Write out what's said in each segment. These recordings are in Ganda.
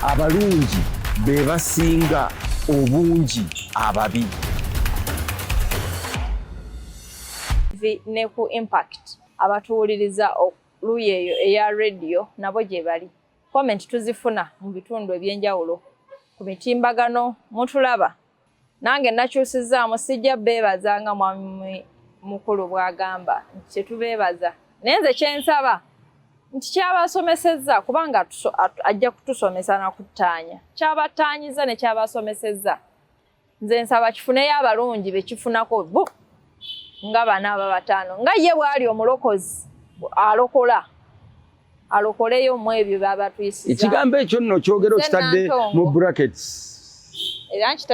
Abalungi be basinga obungi ababi. Ne ku Impact abatuwuliriza oluuyi eyo eya radio nabo gye bali. Comment tuzifuna mu bitundu eby'enjawulo ku mitimbagano mutulaba. Nange nakyusizzaamu, sijja beebaza nga mwami mukulu bw'agamba nti tetubeebaza, naye nze kyensaba nti kyabasomesezza, kubanga ajja kutusomesa nakuttaanya, kyabattaanyiza ne kyabasomesezza. Nze nsaba kifuneyo abalungi bekifunako bu nga bana aba bataano, nga ye bw'ali omulokozi alokola, alokoleyo mu ebyo byabatuyisiza. Ekigambo ekyo nno kyogera okitadde mu brackets.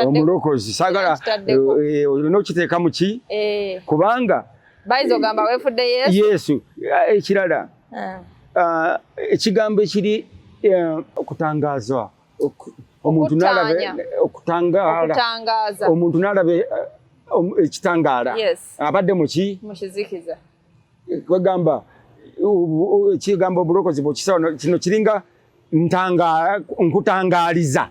Omulokozi sagala olina okiteeka mu ki, kubanga bayinza ogamba weefudde Yesu. Yesu. Ekirala, ekigambo ekiri okutangaza omuntu n'alaba okutangaala, omuntu n'alaba ekitangaala abadde muki mu kizikiza. Kwegamba ekigambo obulokozi bw'okisawo kino kiringa nkutangaaliza,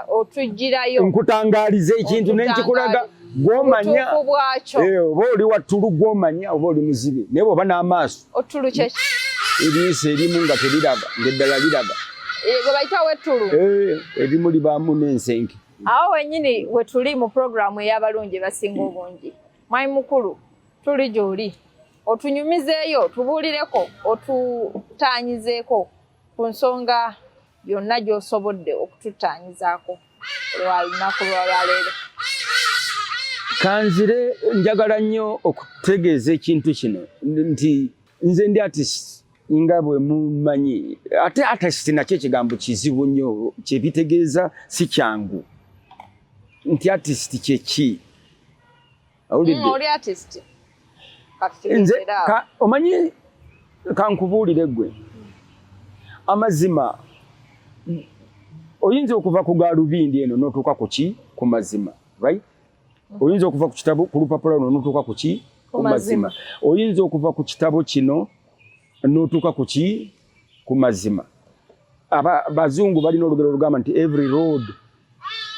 otugirayo, nkutangaaliza ekintu nenkikulaga gw'omanya oba oli wattulu, gw'omanya oba oli muzibe, naye bw'oba n'amaaso eriiso erimu nga teriraba ng'eddala liraba, gwe bayitawo ettulu, erimu libaamu n'ensenke. Awo wennyini we tuli mu puroguramu ey'abalungi basinga obungi. Mwami mukulu, tuli gy'oli otunyumizeeyo, tubuulireko, otutaanyizeeko ku nsonga yonna gy'osobodde okututaanyizaako lwa lunaku lw'olwaleero. Kanzire, njagala nnyo okutegeeza ekintu kino nti nze ndi artist nga bwe mumanyi, ate artist nakyo ekigambo kizibu nnyo, kyebitegeeza si kyangu nti artist kyeki. Oli artist? Nze omanyi, kankubuulire gwe amazima, oyinza okuva ku galubindi eno n'otuuka ku ki, ku mazima, right? Oyinza okuva ku kitabo, ku lupapula luno, n'otuuka ku ki, ku mazima. Oyinza okuva ku kitabo kino n'otuuka ku ki, ku mazima. Aba bazungu balina olugero olugamba nti "Every road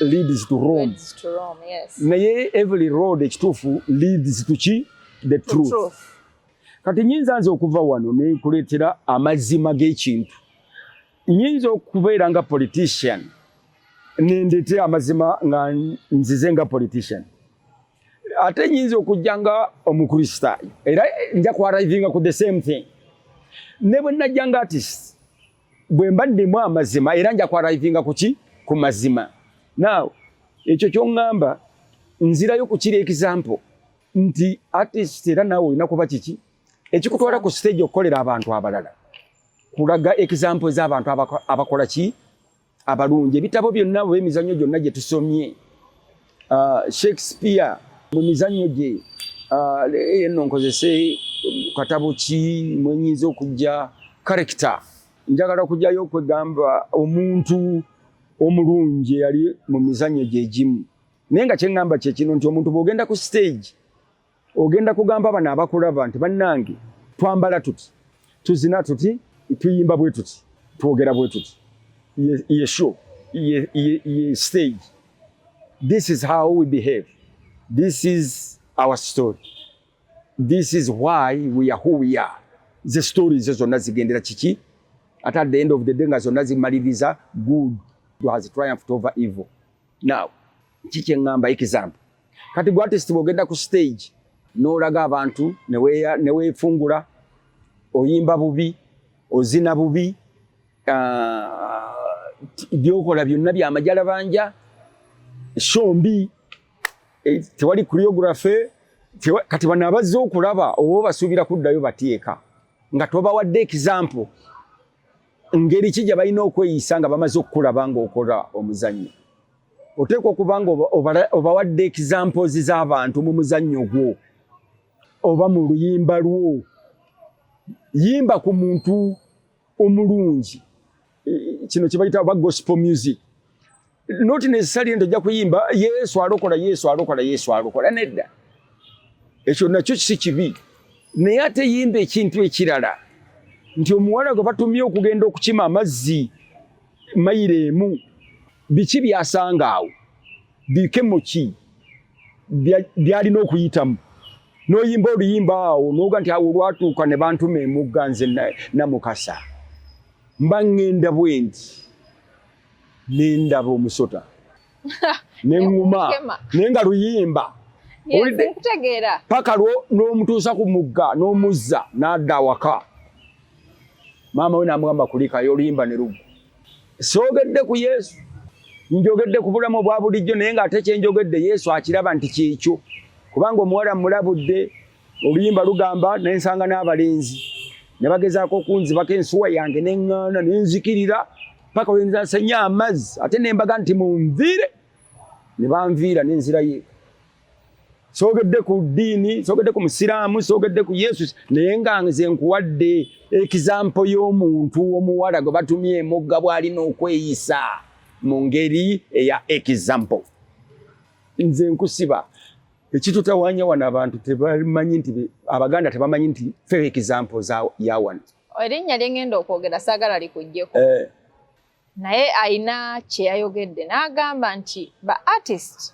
leads to Rome." Leads to Rome, yes. Naye every road ekituufu leads to ki? The truth. Truth. Kati nyinza nze okuva wano nenkuleetera amazima g'ekintu, nyinza okubeera nga politician nendete amazima nga nzize nga politician, ate nyinza okujja nga omukristaayo era nja kuarrivinga ku the same thing. Ne bwe najja nga artist, bwe mba ndimu amazima, era nja kuarrivinga ku ki? Ku mazima. Now ekyo kyoŋŋamba nzirayo ku kiri example nti artist era naawe olina kuba kiki ekikutwala ku stage okukolera abantu abalala, kulaga example z'abantu abakola ki, abalungi. Ebitabo byonna oba emizannyo gyonna gye tusomye, Shakespeare mu mizannyo gye, eno nkozese katabo ki mwenyinza okujja character, njagala kujjayo okwegamba omuntu omulungi eyali mu mizannyo gye egimu. Naye nga kyeŋŋamba kye kino nti omuntu bw'ogenda ku stage ogenda kugamba bano abakulaba nti bannange, twambala tuti, tuzina tuti, tuyimba bwe tuti, twogera bwe tuti, ye show ye stage, this is how we behave, this is our story, this is why we are who we are. Ze stories zonna zigendera kiki? Ate at the end of the day nga zonna zimaliriza good has triumphed over evil. Now kiki eŋŋamba? Example, kati gwe artist bw'ogenda ku stage n'olaga abantu neweefungula, oyimba bubi, ozina bubi, byokola byonna byamajalabanja, show mbi, tewali choreography, kati bano abazze okulaba oba basuubira kuddayo bateeka nga tobawadde example ngeri ki gye balina okweyisa nga bamaze okukulaba ng'okola omuzannyo. Oteekwa okuba nga obawadde examples z'abantu mu muzannyo gwo oba mu luyimba lwo. Yimba ku muntu omulungi, kino kye bayita oba gospel music, not necessarily nti ojja kuyimba "Yesu alokola, Yesu alokola, Yesu alokola." Nedda, ekyo nakyo si kibi, naye ate yimba ekintu ekirala nti omuwala gwe batumye okugenda okukima amazzi Mayiro emu, biki byasanga awo, bikemo ki byalina okuyitamu, n'oyimba oluyimba awo n'oga nti awo olwatuuka ne bantuma emugga, nze Namukasa mba ŋŋenda bwe nti nendaba omusota neŋŋuma, naye nga luyimba paka lwo n'omutuusa ku mugga n'omuzza n'adda awaka, maama we n'amugamba kulikayo, oluyimba ne luggwa. Soogedde ku Yesu, njogedde ku bulamu obwa bulijjo, naye ng'ate kyenjogedde Yesu akiraba nti kyekyo, kubanga omuwala mulabudde. Oluyimba lugamba, nensanga n'abalenzi ne bagezaako okunzibako ensuwa yange, neŋŋaana, nenzikirira paka wenzasenya amazzi, ate nembaga nti munviire, ne banviira, nenzirayo. Soogedde ku ddiini, soogedde ku musiraamu, soogedde ku Yesu, naye nga nze nkuwadde example y'omuntu omuwala gwe batumye emugga bw'alina okweyisa mu ngeri eya example. Nze nkusiba ekitutawanya wano, abantu tebamanyi nti Abaganda tebamanyi nti fe example ya wano. Erinnya lyengenda okwogera saagala likuggyeko, naye ayina kye yayogedde n'agamba nti ba artist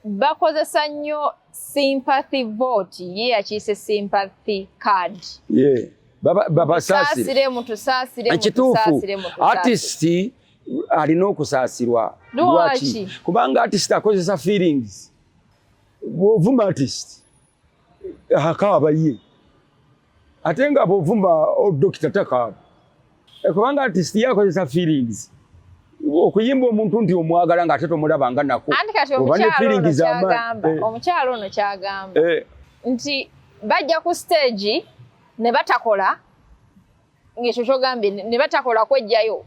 bakozesa nnyo sympathy vote, ye yakiise sympathy card. Yeah. Babasaasire. Mutusaasire. Ekituufu, artist alina okusaasirwa. Lwaki? Kubanga artist akozesa feelings. Bw'ovuma artist akaaba ye, ate nga bw'ovuma dokita takaaba, kubanga artist ye akozesa feelings okuyimba omuntu nti omwagala ng'ate tomulabanga nako. Anti kati omukyalo ono kyagamba nti bajja ku stage ne batakola ng'ekyo kyogambye, ne batakola kwejjayo.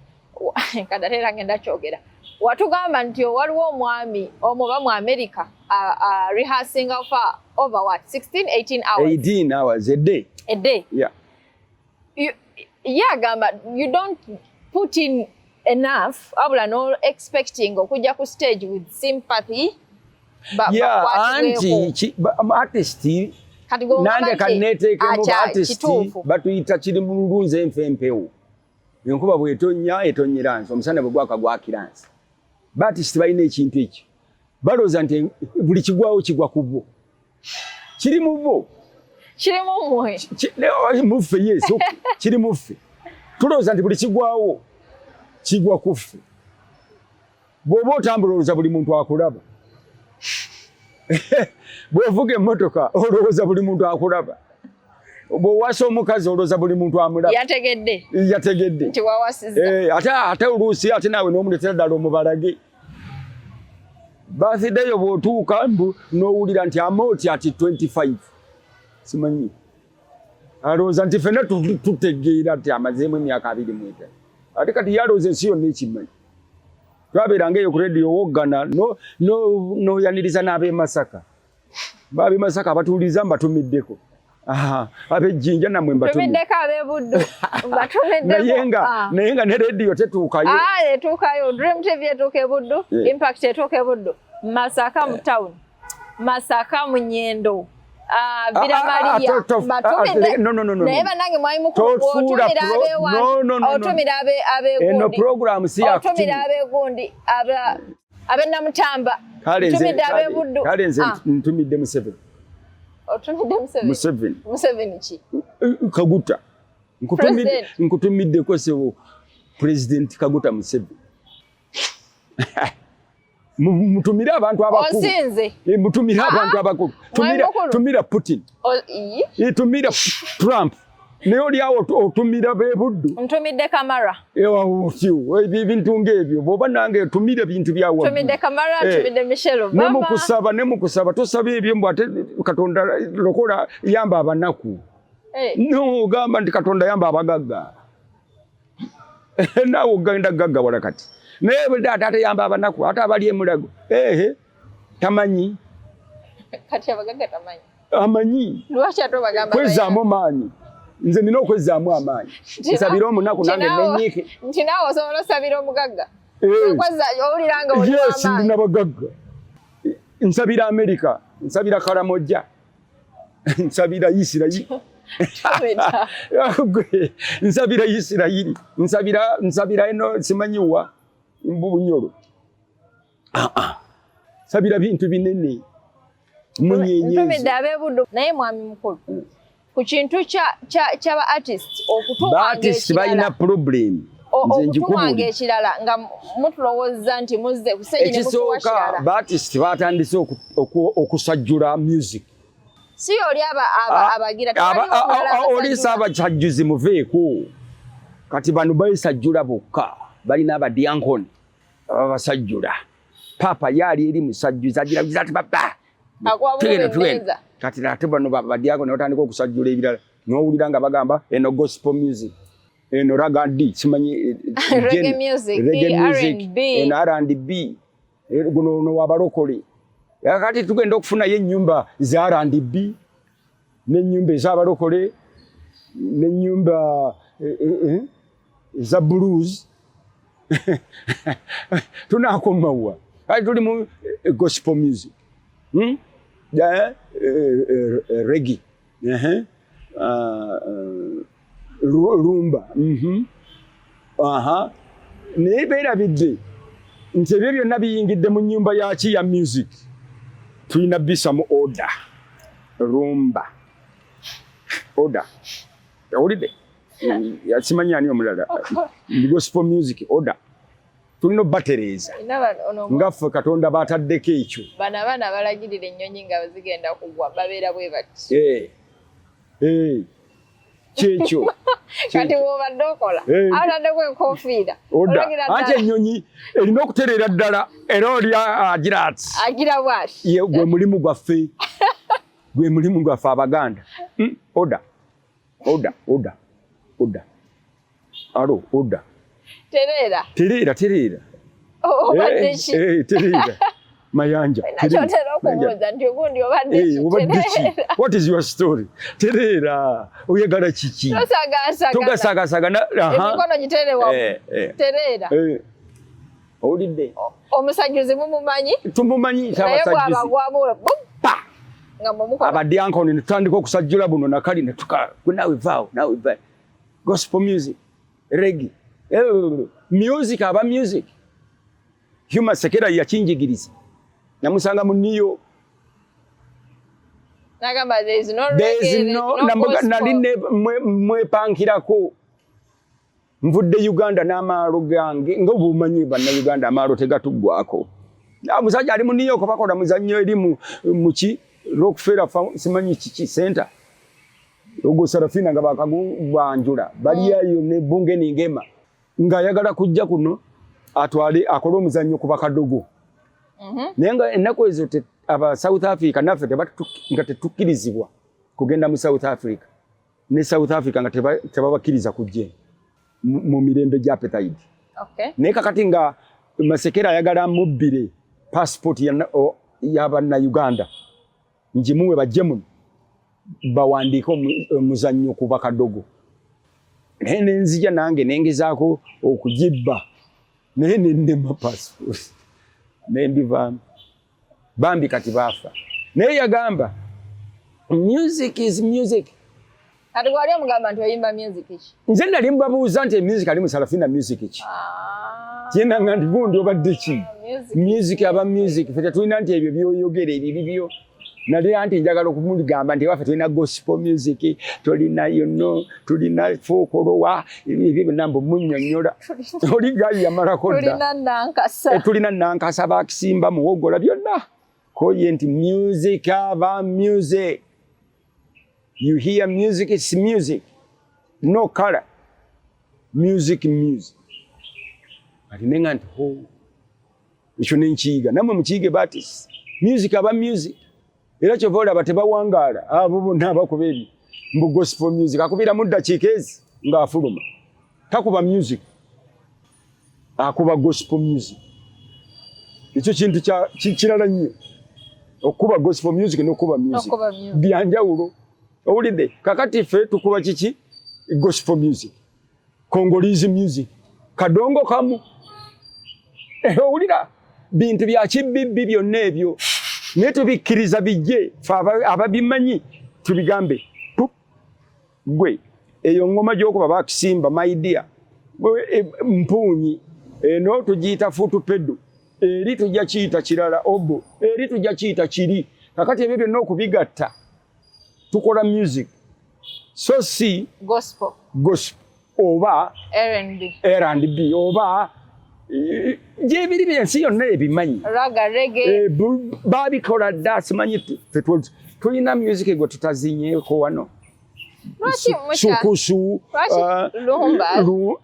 Kati ate era ngenda kyogera, watugamba nti waliwo omwami omu oba mu America rehearsing for over what, 16 18 hours? 18 hours a day. A day. Yeah. Ye agamba you don't put in enough, wabula no expecting okujja ku stage with sympathy. Yeah, anti artist nange kaneteekemu, artist batuyita kiri mululunze enfa empewo, enkuba bw'etonnya etonyera nsi, omusana bwe gwaka gwakira nsi. Ba artist balina ekintu ekyo, balowooza nti buli kigwawo kigwa ku bo, kiri mu bo. Kiri mu mmwe. Muffe, yes, kiri muffe. Tulowooza nti buli kigwawo kigwa ku ffe. Bw'oba otambula olowooza buli muntu akulaba, bw'ovuga emmotoka olowooza buli muntu akulaba, bw'owasa omukazi olowooza buli muntu amulaba. Yategedde. Yategedde. Nti wawasizza. Ate oluusi ate naawe n'omuleetera ddala omubalage. Birthday yo bw'otuuka mbu n'owulira nti amooti ati 25, simanyi, alowooza nti ffenna tutegeera nti amazeemu emyaka 25, ate kati yalowooza ensi yonna ekimanyi. Twabeeranga eyo ku rediyo woggana n'oyaniriza n'ab'e Masaka, ab'e Masaka abatuwuliriza mbatumiddeko, ab'ejjinja nammwe. Mbatumiddeko, ab'ebuddu mbatumiddeko. Naye nga ne rediyo tetuukayo. Etuukayo. Dream TV etuuka ebuddu, Impact etuuka ebuddu, Masaka mu town, Masaka mu Nyendo, Villa Maria mbatumidde. Naye bannange mwali mukulu, otumira abewantu, otumira abegundi, eno program si otumira abegundi, ab'e Namutamba, ntumidde ab'ebuddu. Kale nze ntumidde Museveni. Otumidde Museveni? Museveni. Museveni ki? Kaguta, nkutumiddeko sebo President Kaguta Museveni. Mutumire abantu abakulu. Osinze. Mutumire abantu abakulu. Tumira, tumira Putin, tumira Trump, naye oli awo otumira bebuddu. Ntumidde Kamara. Ebintu ng'ebyo, bw'oba nange tumira ebintu byawa. Ntumidde Kamara, ntumidde Michelle Obama. Nemukusaba, nemukusaba tosaba ebyo mbu ate Katonda lokola, yamba abanaku. No ogamba nti Katonda yamba abagagga, naawe ogenda gaggawala kati, naye ate ate yamba abanaku, ate abali emulago ehe tamanyi. Kati abagagga tamanyi? Amanyi. Lwaki ate obagamba? Kwezzaamu maanyi, nze nina okwezzaamu amaanyi nsabire omunaku nange nenyiike. Nti naawe osobola osabira omugagga? Owulira nga oli Yes, ndi nabagagga. Nsabira Amerika, nsabira Karamojja, nsabira Isirairi. Nsabira Isirayiri, nsabira eno simanyiwa Mbunyoro. Sabira bintu binene. Munyenye. Ab'ebuddu naye mwami mukulu. Ku kintu ky'aba artist okutuwanga artist balina problem. Okutuwanga ekirala nga mutulowooza nti muzze ku stage ne mutuwa kirala. Ekisooka artist batandise okusajjula music. Si oli abagira oli saabasajjuzi muveeko. Kati bano basajjula bokka, balina abadiankoni ababasajjula. Papa yali eri musajjuzi agira ati papa tugenda. Kati ate bano abadiankoni batandika okusajjula ebirala n'owulira nga bagamba eno gospel music, eno ragga, simanyi reggae music, eno R&B, guno ono wabalokole. Kati tugenda okufunayo ennyumba za R&B n'ennyumba ez'abalokole n'ennyumba eza blues. Tunakomawa kati tuli mu gospel music, reggae, rumba. Naye beerabidde nti ebyo byonna biyingidde mu nnyumba yaki ya music. Tulina bisa mu order, rumba order, owulidde? Simanyi ani omulala, gospel music order, tulina obatereeza nga ffe Katonda bataddeko ekyo. Bano abaana balagirira ennyonyi nga zigenda kugwa babeera bwe bati. Kyekyo. Kati bw'obadde okola ataddeko enkofiira. Anti ennyonyi erina okutereera ddala era oli agira ati. Agira bw'ati. Gwe mulimu gwaffe. Gwe mulimu gwaffe Abaganda. Order. Order, order, order. Alo, order. Tereera. Tereera, tereera. Obadde ki? Tereera. Mayanja. Nakyotera okubuuza nti ogundi obadde ki? Obadde ki? What is your story? Tereera. Oyagala kiki? Tosagaasagana. Togasagaasagana. Emikono gitere wamu. Tereera. Owulidde? Omusajjuzi mumumanyi? Tumumanyi. Naye bw'abagwamu pa! Nga mumukola. Abadyankoni ne tutandika okusajjula buno nakali ne tuka naawe vaawo, naawe vaawo. Gospel music, reggae, music aba music. Hugh Masekela yakinjigiriza. Namusanga mu New York. Nagamba there is no reggae, no nali mwepankirako. Nvudde Uganda n'amaalo gange nga bw'omanyi bannayuganda amaalo tegatuggwako. Omusajja ali mu New York bakola muzannyo eri muki Rockefeller simanyi kiki center. Ogwo Sarafina nga bakagubanjula baliyayo ne Bunge Ningema ng'ayagala kujja kuno atwale akole omuzannyo ku bakadogo. Naye nga ennaku ezo aba South Africa naffe nga tetukkirizibwa kugenda mu South Africa. Ne South Africa nga tebabakkiriza kujja mu mirembe gya apartheid. Naye kakati nga Masekela ayagala mubbire passport y'abannayuganda ngimuwe bajje muno bawandiike omuzannyo ku bakadogo. Naye ne nzija nange nengezaako okugibba naye nennema passport ne mbivaamu. Bambi kati baafa. Naye yagamba music is music. Kati wali omugamba nti oyimba music ki? Nze nali mbabuuza nti music ali mu Sarafina music ki? Kyenanga nti gundi obadde ki? Music aba music. Ffe tetulina nti ebyo by'oyogera ebibi byo. Nali anti njagala okumugamba nti ewaffe tulina gospel music, tulina you tulina folklore, ebyo byonna mbu munnyonnyola. Oli gayi yamalako dda. Tulina Nankasa. Tulina Nankasa bakisimba muwogola byonna. Koye nti music aba music. You hear music, it's music. No color. Music, music. Kati nenga nti ho. Ekyo ne nkiyiga. Nammwe mukiyige batis. Music aba music. Era kyova olaba tebawangaala abo bonna abakuba ebyo. Mbu gospel music akubira mu ddakiika ezi ng'afuluma. Takuba music. Akuba gospel music. Ekyo kintu kirala nnyo. Okukuba gospel music n'okukuba music. Byanjawulo. Owulidde? Kakati ffe tukuba kiki? Gospel music. Congolese music. Kadongo kamu. Owulira? Bintu bya kibibbi byonna ebyo. Naye tubikkiriza bijje, ffe ababimanyi tubigambe. Gwe eyo ngoma gyokuba bakisimba my dear. Gwe mpuunyi eno tugiyita futu pedu, eri tujja kiyita kirala obo, eri tujja kiyita kiri. Kakati ebyo byonna okubigatta tukola music, so si gospel, gospel oba R&B, R&B oba gyebiri byensi yonna ebimanyi, raga, reggae. Babikola dda. Simanyi tulina music gwe tutazinyeeko wano. Sukusu,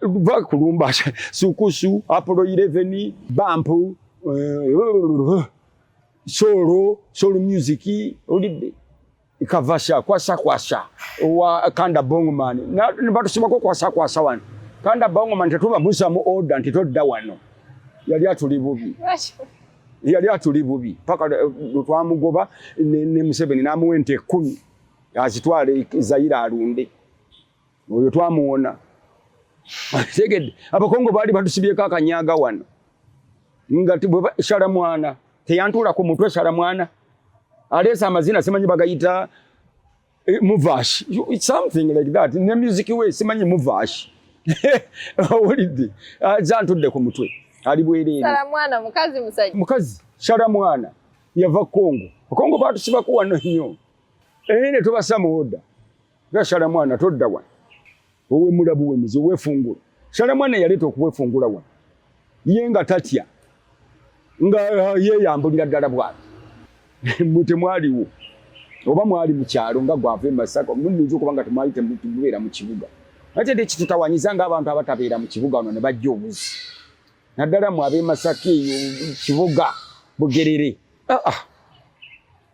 va kulumba sukusu, Apollo 11, bampu, solo solo music olidde kavasha kwasa kwasa wa Kanda Bongman, batusibako kwasa kwasa wano. Kanda Bongman tetuba musa mu order nti todda wano, yali atuli bubi, yali atuli bubi paka twamugoba ne Museveni n'amuwa ente 10 azitwale Zaire alunde. Oyo twamuwona. Tegedde Abakongo baali batusibyeko akanyaga wano nga shala mwana teyantuula ku mutwe. Shala mwana aleese amazina simanyi bagayita muvash, something like that, ne music we simanyi muvash. Owulidde zantudde ku mutwe ali bwereere. Shala mwana mukazi musajja? Mukazi. Shala mwana yava Kongo. Kongo batusibako wano nnyo era ne tubasa mu order nga shala mwana todda wano, owemula buwemizi owefungula. Shala mwana yaleeta okuwefungula wano, ye nga tatya, nga yeeyambulira ddala bwati. Mwe temwaliwo oba mwali mu kyalo nga gwava e Masaka, muyinza okuba nga temwali temubeera mu kibuga, ate te kitutawanyiza ng'abantu abatabeera mu kibuga wano ne bajja obuzi, naddala mwe ab'e Masaka eyo kibuga Bugerere. Ah, ah.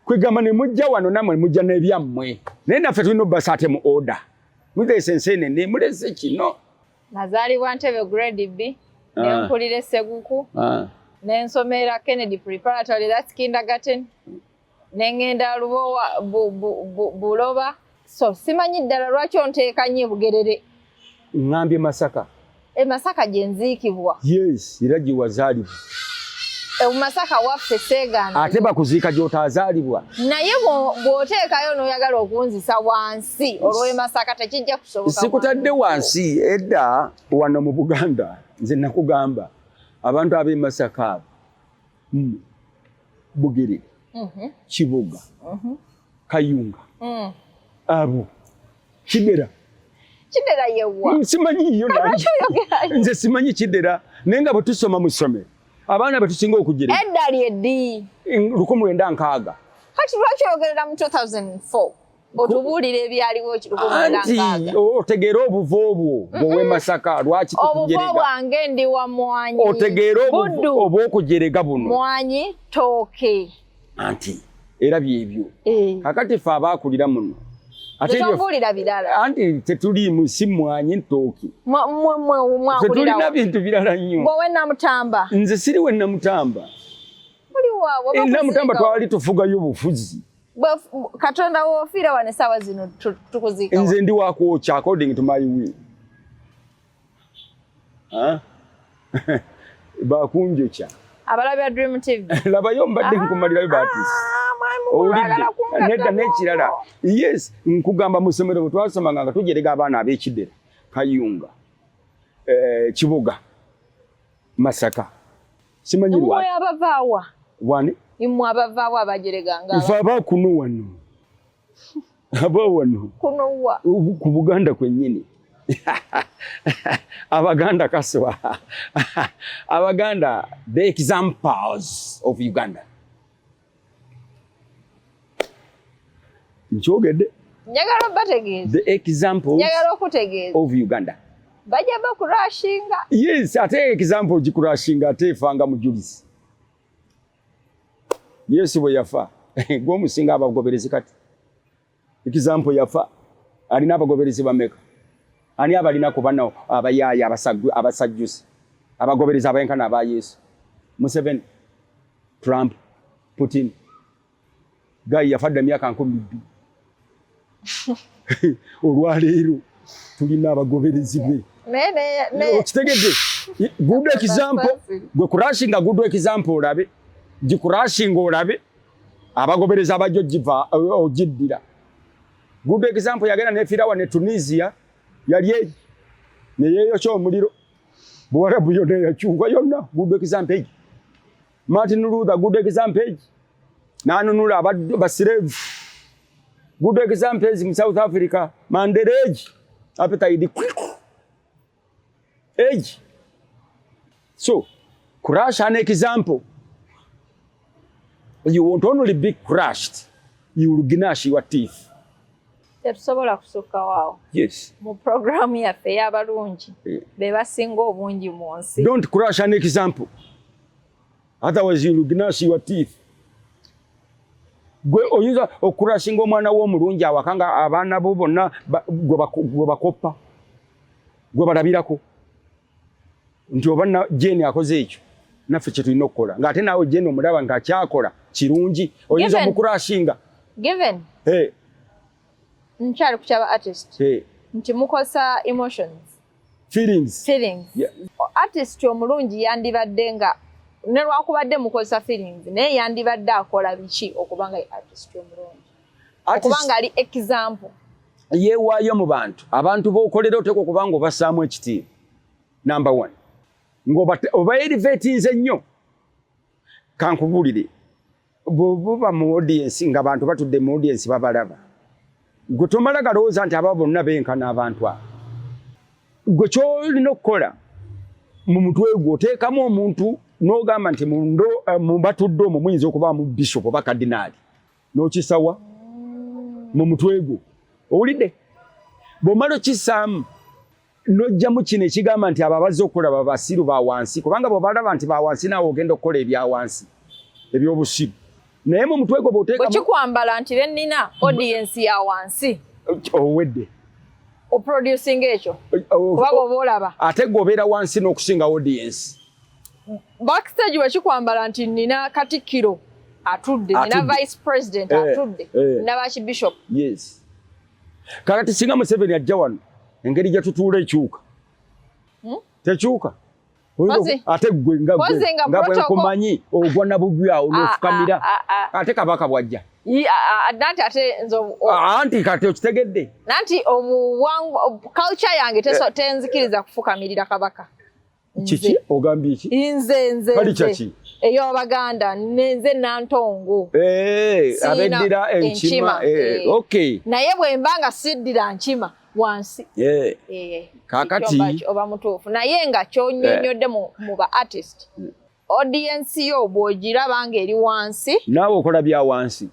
Kwegamba ne mujja wano nammwe mujja n'ebyammwe, naye naffe tulina obbasa ate mu order. Muleese enseenene, mulese kino. Nazaalibwa Ntebe grade B, nenkulira Esseguku, nensomera Kennedy Preparatory, that's kindergarten, nengenda Lubowa Buloba. So simanyi ddala lwaki onteeka nnyo Bugerere. Ŋŋambye Masaka. E Masaka gye nziikibwa. Yes, era gye wazaalibwa. E Masaka waffe seegaana. Ate bakuziika gy'otazaalibwa. Naye bw'oteekayo n'oyagala okunzisa wansi olw'e Masaka tekijja kusoboka. Sikutadde wansi. Edda wano mu Buganda nze nakugamba abantu ab'e Masaka abo, Bugere, Kibuga, Kayunga, abo Kidera. Kidera yewa? Simanyi yo nze, simanyi Kidera, naye nga bwe tusoma mu ssomero abaana betusinga okugira. Edda lyeddi? 1960. Kati lwaki oyogerera mu 2004 otubuulira ebyaliwo 1960? Otegeere obuvo obwo bw'ow'e Masaka lwaki Obuvo tukujerega. bwange ndi wa mwanyi. Otegeere Buddu. obw'okujerega buno. Mwanyi tooke. Anti era byebyo. Kakati ffe abaakulira muno ate Tetombuulira birala. Anti tetuliimu si mwanyi ntooki. Mwe mwakulira Tetulina bintu birala nnyo. Gwe Namutamba? Nze siri we Namutamba. Oli waawe? Namutamba twali tufugayo bufuzi. Katonda woofiira wano essaawa zino tukuziika. Nze ndi wakwokya according to my will. Ah? Bakunjokya. Abalabi ba Dream TV. Labayo mbadde nkumalirayo batisi. Owulidde nedda n'ekirala, yes, nkugamba mu ssomero bwe twasomanga nga tujerega abaana ab'Ekidera, Kayunga, Kibuga, Masaka, simanyi Mmwe lwaki. abavaawa? Wani? Mmwe abavaawa abajereganga? Ife abakuno wano, aba wano. Kuno wa? Ku Buganda kwennyini. Abaganda kaswa, Abaganda, the examples of Uganda. Nkyogedde. Njagala obategeeza. The examples Njagala okutegeeza. of Uganda. Bajja bakurashinga. Yes, ate example gikurashinga ate efanga mujulizi. Yesu bwe yafa gwomusinga abagoberezi kati example yafa alina abagoberezi bameka? Ani abalina ku bano abayaaya abasajjusi abagoberezi abenkana aba Yesu? Museveni, Trump, Putin. Guy yafa dda emyaka 2000. Olwaleero tulina abagoberezi be. Okitegedde? Good example gwe kurashinga, good example olabe gikurashinga, olabe abagoberezi abajja ogiva ogiddira. Good example yagenda nefiirawa ne Tunisia, yali egi neyeyokya omuliro, Buwarabu yonna yakyuka yonna. Good example egi. Martin Luther, good example egi, n'anunula abaddu ba slave. Good examples mu South Africa, Mandela egi, apartheid quick egi. So crush an example, you won't only be crushed, you will gnash your teeth. Tetusobola kusukka waawo. Yes. Mu programu yaffe ey'abalungi be basinga obungi mu nsi. Don't crush an example, otherwise you will gnash your teeth. Gwe oyinza okucrushinga omwana w'omulungi awaka nga abaana bo bonna gwe bakoppa, gwe balabirako nti oba Jane akoze ekyo, naffe kye tulina okukola, ng'ate naawe Jane omulaba ng'akyakola kirungi, oyinza omucrushinga. Given Hey, nkyali ku kyaba artist hey. nti mukozesa emotions, Feelings. Feelings. Artist omulungi yandibadde nga ne lwakubadde mukozesa feelings, naye yandibadde akola biki okuba nga ye artist omulungi, okuba nga ali example? Yeewaayo mu bantu. Abantu b'okolera oteekwa okuba nga obassaamu ekitiibwa, number one, ng'oba elevatinze nnyo. Kankubuulire, bw'oba mu audience nga bantu batudde mu audience babalaba, gwe tomala galowooza nti aba bonna benkana. Abantu abo gwe kyolina okukola mu mutwe gwo, oteekamu omuntu n'ogamba nti mu batudde omwo muyinza okubaamu bishop oba kadinaali, n'okisawa mu mutwe gwo. Owulidde? Bw'omala okissaamu, n'ojjamu kino ekigamba nti abo abazze okulaba basiru ba wansi, kubanga bw'obalaba nti ba wansi, naawe ogenda okukola ebya wansi, ebyobusiru. Naye mu mutwe gwo bwe bw'oteekamu kikwambala nti bennina audience ya wansi, owedde. Oproducing ekyo kuba bw'oba olaba Ate gwe obeera wansi n'okusinga audience. Backstage bwe kikwambala nti nina katikkiro atudde, nina Atudde. vice president atudde, nina baki bishop. Yes. Kakati singa Museveni ajja wano, engeri gye tutuula ekyuka? Tekyuka? Ate gwe nga gwe Pozi nga nga bwe nkumanyi, ogwa nabugwi awo n'ofukamira. Ah, ah, ah. Ate kabaka bw'ajja? Nanti ate nze Anti kati okitegedde. Nanti obuwangu, culture yange tenzikiriza kufukamirira kabaka. Kiki ogambye ki? Nze Culture nze ki? Ey'Abaganda, nze Nantongo. Siina Abeddira enkima. Enkima, Naye bwe mba nga siddira nkima, wansi. Kaakati Ekyo oba mutuufu, naye nga kyonnyonnyodde mu ba artist, audience yo bw'ogiraba ng'eri wansi, Naawe okola bya wansi.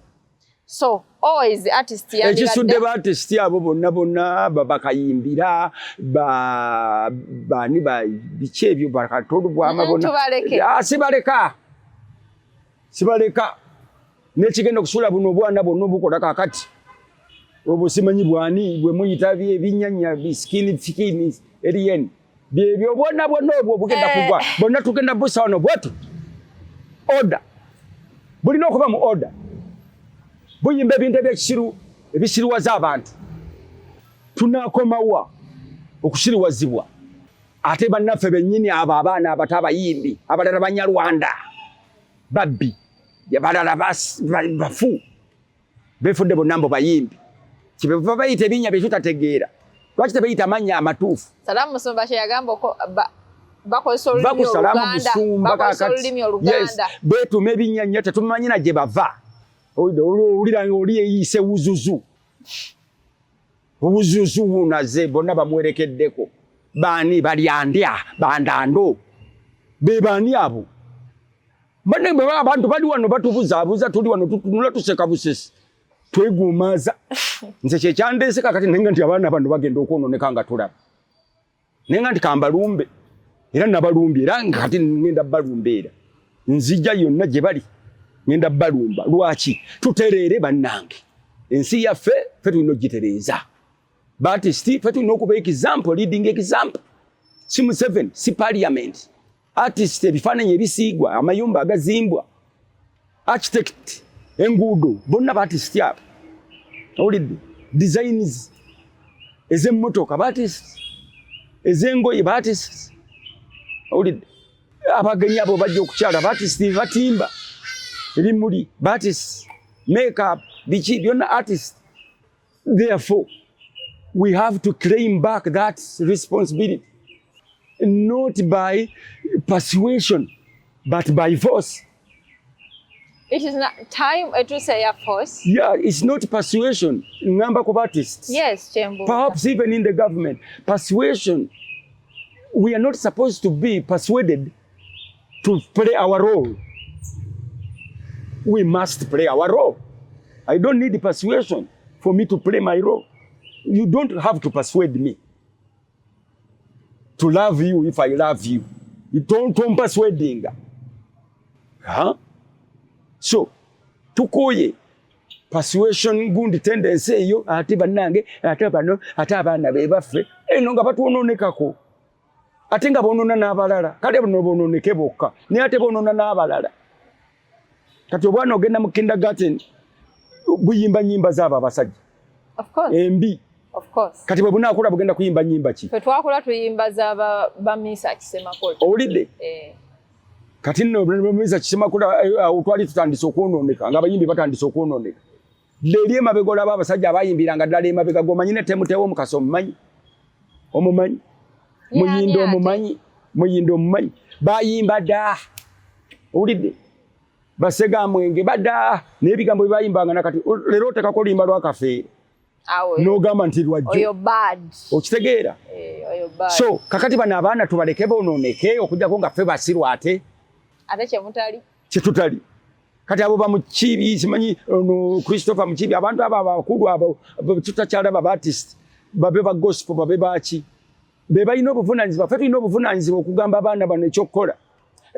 So always artist Ekisudde yandibadde ba artist abo bonna bonna bakayimbira bani ba biki ebyo bakatolu bwama bonna. Tubaleke. Ah, sibaleka, sibaleka. Nekigenda okusuula buno obwana bwonna obukola kakati obwo, simanyi bwani bwe muyita ebinyanya bisikini fikini eriyeni byebyo bwonna bwonna obwo bugenda kugwa bonna. Tugenda busa wano bwetu order, bulina okuba mu order. Buyimba ebintu ebyekisiru ebisiriwaza abantu. Tunakomawa okusiriwazibwa? Ate bannaffe bennyini abo abaana abato abayimbi, abalala Banyarwanda babbi, abalala bafu, befudde bonna mbu bayimbi. Kyebava bayita ebinnya bye tutategeera. Lwaki tebeyita amannya amatuufu? Salamu Musumba kye yagamba bakozesa Va olulimi ku Salaamu Oluganda. Musumba. Bakozesa Kakati olulimi yes, Oluganda. Beetuma ebinnyanya, tetumanyi na gye bava. Owulira nga oli yeeyise wuzuzu, obuzuzu bunaze bonna bamwerekeddeko. Baani balyandya bandando be baani abo? Banne bwe baba abantu bali wano batubuzaabuza, tuli wano tutunula, tuseka busesi, tweguumaaza. Nze kyekyandeese kakati naye nga nti abaana bano bagenda okwononeka nga tulaba, naye nga nti kambalumbe, era nabalumbye, era nga kati ngenda balumba, era nzija yonna gye bali ngenda balumba. Lwaki? Tutereere bannange, ensi yaffe ffe tulina ogitereeza. Ba artist ffe tulina okuba example, leading example, si Museveni, si parliament. Artist, ebifaananyi ebisiigwa, amayumba agazimbwa, architect, enguudo, bonna ba artist abo. Owulidde? Designs ez'emmotoka, ba artist, ez'engoye, ba artist. Owulidde? Abagenyi abo bajja okukyala, ba artist batimba ebimuli, ba artist, makeup, biki byonna artist. Therefore, we have to claim back that responsibility, not by persuasion, but by force. It is not time etuuse ya force. Yeah, it's not persuasion. Ngamba ku artists. Yes, Chembu. Perhaps even in the government. Persuasion, we are not supposed to be persuaded to play our role. We must play our role. I don't need persuasion for me to play my role. You don't have to persuade me to love you if I love you. You don't persuading. Huh? So, tukoye persuasion gundi tendency eyo, ate bannange, ate bano, ate abaana be baffe eno nga batwonoonekako, ate nga bonoona n'abalala. Kale buno bonooneke bokka, naye ate bonoona n'abalala. Kati obwana ogenda mu kindergarten, buyimba nyimba zaabo abasajja embi. Kati bwe bunaakula bugenda kuyimba nyimba ki? Ffe twakula tuyimba za ba Mesach Semakula. Owulidde? Eh. Kati nno Mesach Semakula, awo twali tutandise okwonooneka, ng'abayimbi batandise okwonooneka. Eri emabega olaba abasajja abayimbiranga ddala emabega, gwomanyi ne Temutewo Mukasa omumanyi? Omumanyi? Muyindo omumanyi? Muyindo omumanyi? Bayimba dda. Owulidde? Basega mwenge badda n'ebigambo bye bayimbanga nakati leero oteekako oluyimba lwa Kafeero. N'ogamba nti lwajjo. Oyo bad. Okitegeera? Oyo bad. So kakati bano abaana tubaleke boonooneke okuggyako nga ffe basiru ate. Ate kyemutali. Kyetutali. Kati abo bamukibi, simanyi ono Christopher Mukibi, abantu abo abakulu abo tutakyalaba ba artist, babe ba gospel, babe baki. Be balina obuvunaanyizibwa, ffe tulina obuvunaanyizibwa okugamba abaana bano ekyokukola.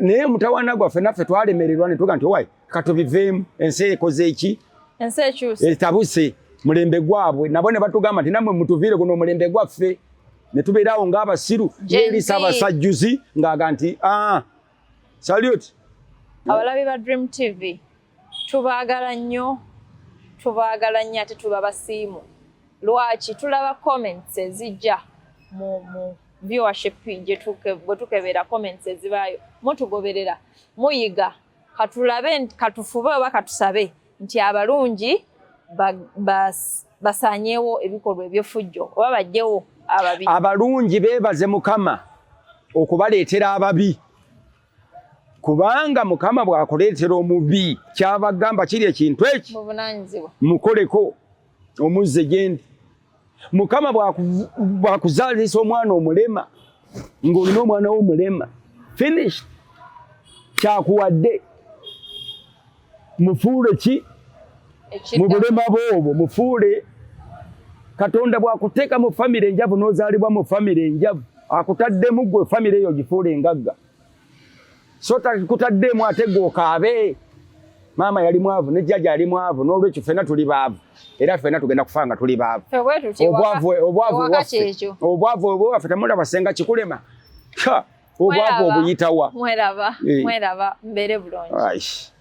Naye mutawaana gwaffe naffe twalemererwa ne tuga nti owai katubiveemu, ensi ekoze eki? Ensi ekyuse. Etabuse, mulembe gwabwe. Nabo ne batugamba nti nammwe mutuviire guno omulembe gwaffe. Ne tubeeraawo ng'abasiru, yeerisa abasajjuzi ng'aga nti salute. Abalabi ba Dream TV tubaagala nnyo, tubaagala nnyo ate tuba basiimu. Lwaki tulaba comments ezijja mu viewership bwe tukebera comments ezibaayo, mutugoberera, muyiga. Katulabe, katufube oba katusabe nti abalungi basaanyeewo ebikolwa eby'effujjo oba bajjewo ababi. Abalungi beebaze Mukama okubaleetera ababi, kubanga Mukama bw'akuleetera omubi kyabagamba kiri ekintu eki mukoleko omuzze gyendi. Mukama bw'akuzaalisa omwana omulema ng'olina omwana w'omulema, finished, kyakuwadde mufuule ki mu bulema bw'obwo, mufuule. Katonda bw'akuteeka mu famire enjavu n'ozaalibwa mu famire enjavu, akutaddemu ggwe famire eyo ogifuule engagga. So takutaddemu ate ggwe okaabe. Maama yali mwavu ne jjajja yali mwavu, n'olwekyo ffenna tuli baavu, era ffenna tugenda kufa nga tuli baavu. Obwavu obwaffe temulaba senga kikulema. Obwavu obuyitawa. Mweraba, mweraba, mbeere bulungi.